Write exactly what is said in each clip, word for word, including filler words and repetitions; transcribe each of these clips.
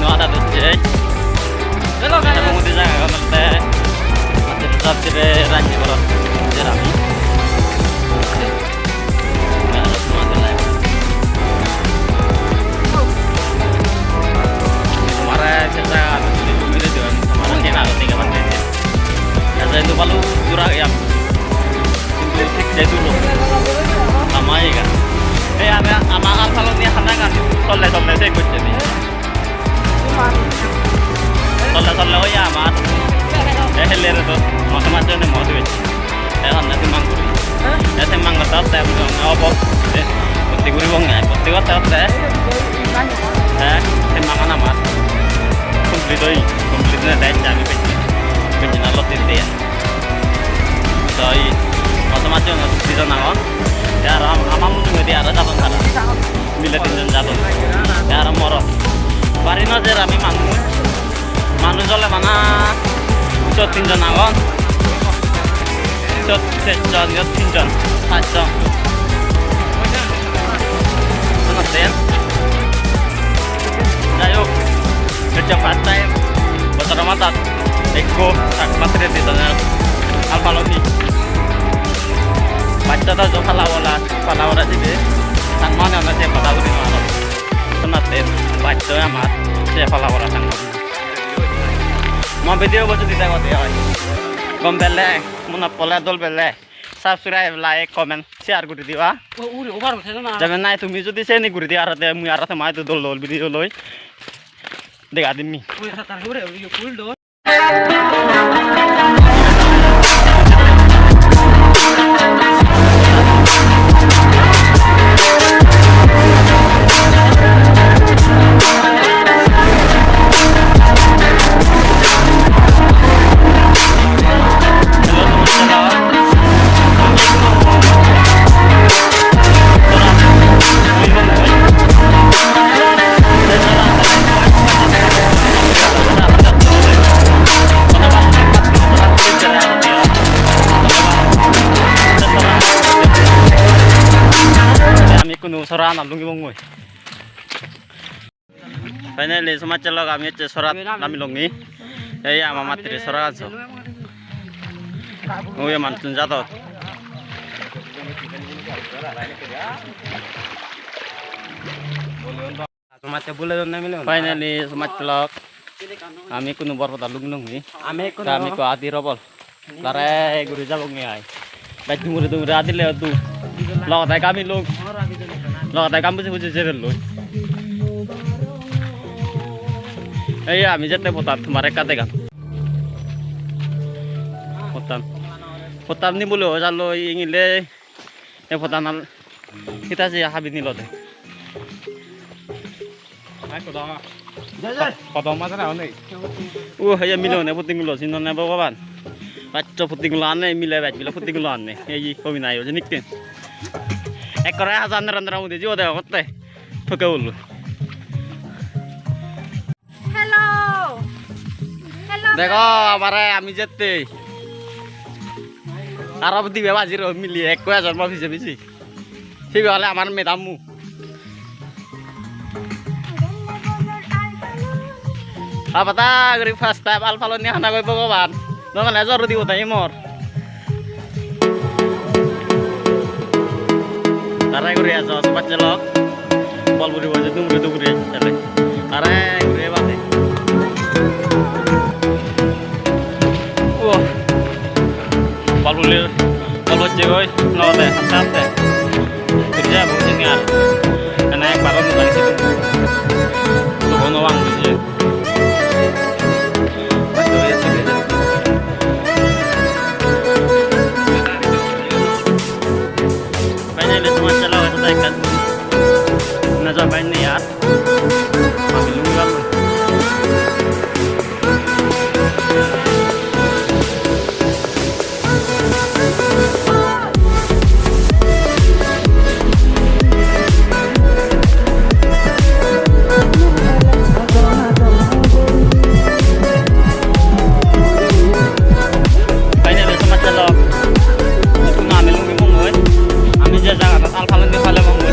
Ada tuh, Jay. Hello, guys. Kamu di sana, kan, teh. Masih tetap di Raji Borok. Jerami. Nah, ada semua tuh, lah. Kemarin saya, saya, saya, saya, saya, saya, saya, Ejey, idu balu jora agey ami. Hintu thik sei duro. Ama iyan. Ei ami ama Alphaloni hanagan tolle tolle sei gocche di. Tolle tolle oi amar. Ei helle re to. Motto majjone motto gocche. Ei honne simmang guri. Ei simmang gotto te obo. Ei botti guribong ai. Botti gotte gotte. Ei simmangan amar complete oi. Complete ne dai ami pecchi. Pecchi na lotti diye. Toi, motto majjone dijon agon. Te aro am-, ama mujungedi aro jadon tara. Mile tinjon jadon. Te aro morot. Bari no jer ami manuj. Manuj ole bana siyot tinjon agon. Siyot sejjon, iyot tinjon, pajjon. Jai hok, ecche first time bojoro madat ekko Chakma traditional Alphaloni. Bacche do jo pala ola, pala ora jibe. Changma mane ona je pala uri no aro. Sonatte bacche amar je pala ora Changma. Mo video bo jodi dego de oi. Gom pele, mona pole dol pele. Subscribe, like, comment, share guri diba. O, uri, over hote na. Jabe nai tumi jodi seni guri di aro te mui aro te mai dol dol video loi dega dimmi. Uri, satar hure, uri, full dol. Ami ikkunu sora ana lungibongoi. Finally, somajje lok ami ecche sorat nami longi. Ei ama matri sora ganso. Oi, manuchun jadon. Finally, somajje lok ami ikkunu Borpoda lung longi. Ami ikkunu. Te ami ikko adi robol. Lare guri jabonge ai. Bej dunguri dunguri adile o du. Logode gami lok. Logode gam buji buji jebelloi. Ei ami jette pottan tomare ekka degam. Pottan. Pottan ni bole o jalloi ingile. Ei pottan al. Hitachi habi nilode. Ai, kodong. Jai, jai. Kodong maja na hone. O, heye milone puting gulo sinone Bhogoban. Baccho puting gulo ane, mile bej mile puting gulo ane. Ei, hobi nai, o jinikke. Ekkore hajar nera nera mudi jibo dego gotte. Toke ullo. Hello. Hello. Dego, amare ami jette. Aro dibe baji ro mili ekko ejon mo pije pije. Sibe ole amar madam-mu. Habada guri first time Alphaloni hana goi Bhogoban. Nogole jor udibo de mor. Tara guri ajo, somajje lok. Bol puribo je duguri duguri tale. Tara guri ebade. Wah. Bol puli, bol pocche goi, no de, aste aste. Tui jai, bol pocche ni ar. Ene ekbar o no jai sidu. Tubo no bang buje. Finally, somajje lok ekkan. Naja bhai nei ar. Finally, somajje lok, ikkunu ami lungi bongoi. Ami je jaganot Alphaloni pale bongoi,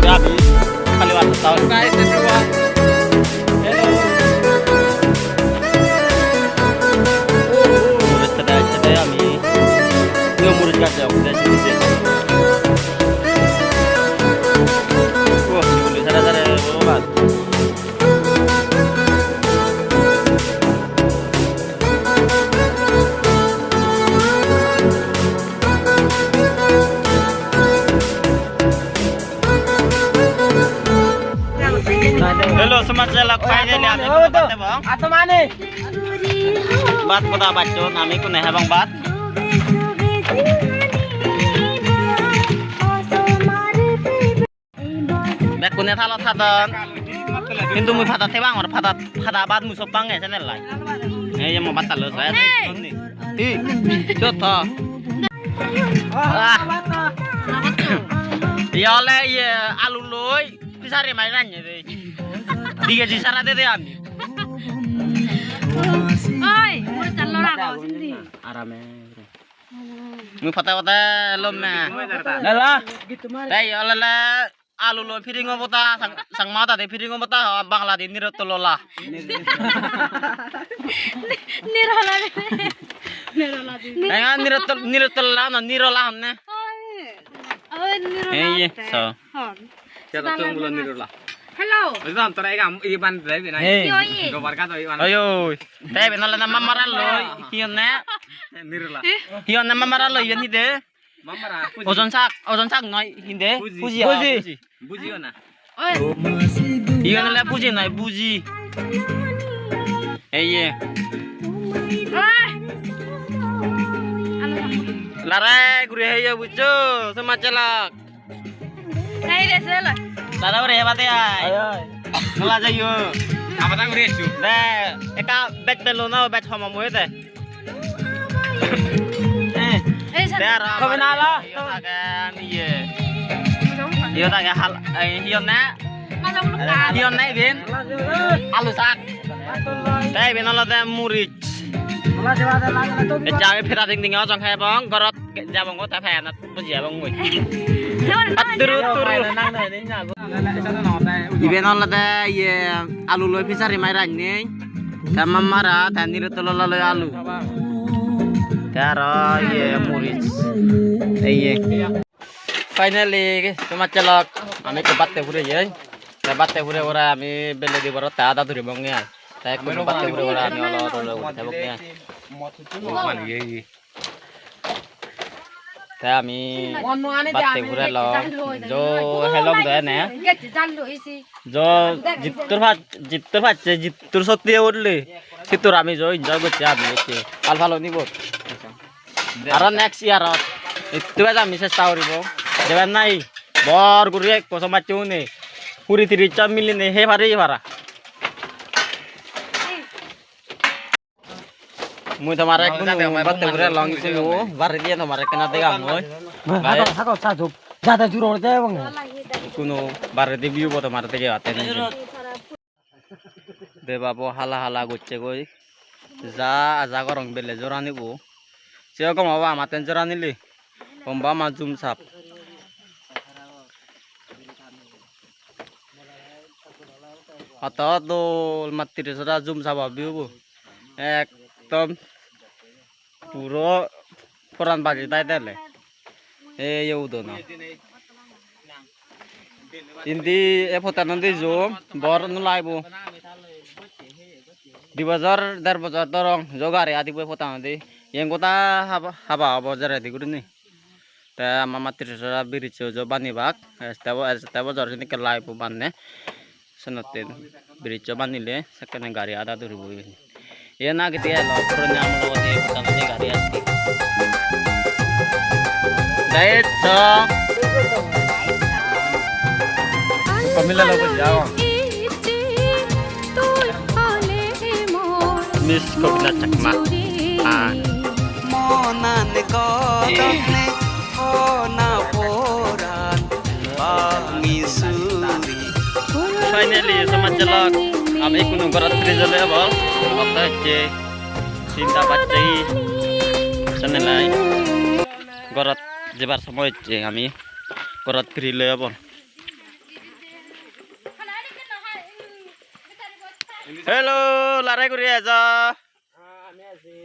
Ami khali bhat hotto. Guys, everyone. Hello. Ecche de, ecche de ami. Yo muris gaj jagong de, sini de. Oh, sini sara sara, oh, bhat. Hello, somaj jalok, finally ami bhat hebong. Ato mane. Bhat hoda bacchon, ami kune hebong bhat. Bekkune thalot hadon. Hintu mui padat thebangor, padat, pada bhat mui sop bange senellai. Ei je mo bhat talo sai. Hey! Hi? Sot tho. Ah. Iye ole iye alu loi pisari mai ranye de. Dige ji sara de de ami. Oi, mor chalo rago sindi. Arame. Mui phote phote lom me. Lala. Ei, olele alu loi piring obo ta, sang-, sangma dade piring obo ta, ho, Bangla di nirotto lola. Nirola. Nirola di. Enga nirotto, nirotto lola, no, nirola honne. Oi, oi, nirola. Ei, te. So. Hon. Siya to tum bulan nirola. Hello. Oi, bang, tora ega, iban dai bina. Hey. Yo, ye. Gobar ka to iban. Oi, oi. Te iben olode mamara loi. Hi honne? Nirola. Hi honne mamara loi iben hi de? Mamara, puji. Ojon sak, ojon sak noi, hi de? Puji. Puji, ah, puji. Puji. Buji ona. Oi. Iben ole puji noi, buji. Ei ye. Oi. Larai guri heyo buccho, somaj jalok. Ei re, selo. Dada ore, hebade ai. Oi, oi. Nola jaiyo. Abada guri esu. De, ekka bej pelo na, bej homo moye de. Eh. Ei, sir. De aro. Kobe na la? Iyo agen, iye. Iyo age hal, ei, hi honne? Hi honne iben? Alu sak. Te iben olode muris. Ecche ami pera ding ding ojong hebong, gorot jabong go, te fan-ot buji jabong mui. Turu, turu. Iben olode iye alu loi pisari mai rannei. Te mamara, te nirotto lola loi alu. Te aro iye muris. Te iye. Finally, somaj jalok, ami ekko batte pureyei. Te batte pure pure ami belle di borot te ada duribonge ai. Te ekko batte pure pure ami olo olo guri thebonge ai. Te ami batte pure elong, jo helong do ene. Jo jittur pach-, jittur pacche, jittur sotti ulle, sittur ami jo enjoy gocche ami ecche. Pal palo nibot. Aro next year-ot ittu bej ami chesta guribo. Jeben nahi bor guri ekko somajje une kuri tiris jon miline hei pari para. Mui tomare ikkunu batte guri elong, ikkunu baredi tomare ekkena degangoi. Hagol, hagol, sa jok. Jada juro jai bang. Ikkunu baredi view bo tomare dege atte. Debabo hala hala gocchegoi. Ja aja gorong belle joranibo. Se gom obo amattun joranile. Homba ama jum sap. Hoto dol mattiri sora jum sap view bo. Ekdom puro poran baji tai dele. Ei yo udona. Indi e pottanodi jo bor no laibo. Di bojor, der bojor dorong jo gari adibo e pottanodi. Yen goda haba, haba obo jeredi gurinei. Te ama mattiri sora bridge-o jo banibak. Este bo-, este bojor sinikke laibo banne. Senotte bridge-o banile sekkene gari ada duribo iben. Iyen agede elo puroni amolot ei pottanodi gari asti. Guys, so Komila logo jao. Miss Komila Chakma. Ah. Finally, somaj jalok, ami ikkunu gorot firi jole obo. Okto hocche tinta bajje. Senelai gorot jebar somoy hocche, ami gorot firi loi obo. Hello, lare guri ejo.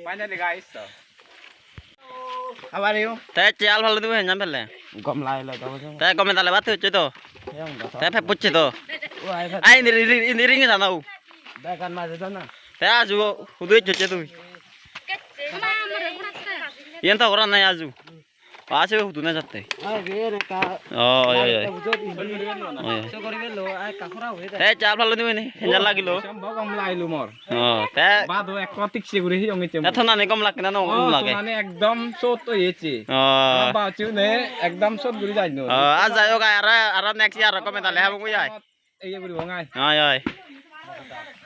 Finally, guys, so. How are you? Te chial phalo dibo henjan phele. Gom lai lo, gom lai. Te gome dale bhat hocche to. Yang dah. Te phe pucche to. Wah, ini ri-, ri-, ini ringi sana u. Dah kan masih sana. Te aju hudu hocche tui. Yen to goran nai aju. Ase hudu na jatte. Ai, re, re, ka. Oh, oi, oi, oi. Oi. Te chial phalo dibo ni, henjan lagilo. Sambhab gom lai lo mor. Oh, te. Bado ekko thik se guri hiyong iche. Te thonani gom lage na no gom lage? Thonani ekdom sot oyese. Oh. Ba chune ekdom sot guri jai no. Oh, a jai ok, aro, aro next year gome dale habong oi jai. Eye guribo ngai. Oi, oi.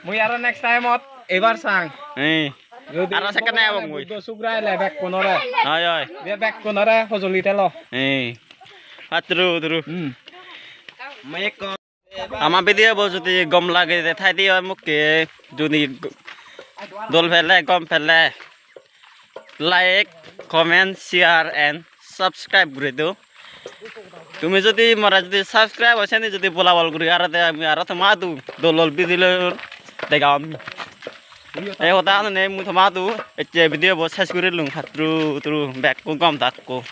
Mui aro next time ot ebar sang. Eh. Aro sekkene ebong mui. Buddho sugra ele bekkunore. Oi, oi. Be bekkunore hojoli telo. Eh. Patru, tru. Hmm. Ama video bo jodi gom lage de thai diyo mukke, jodi dol pele, gom pele, like, comment, share and subscribe guri do. Tumi jodi more jodi subscribe oi seni jodi bolabol guri aro de ami aro toma adu dol dol video loi degam. Ei hoda anone mui toma adu ecche video bo ses guri lung patru tru bekku gom dakku.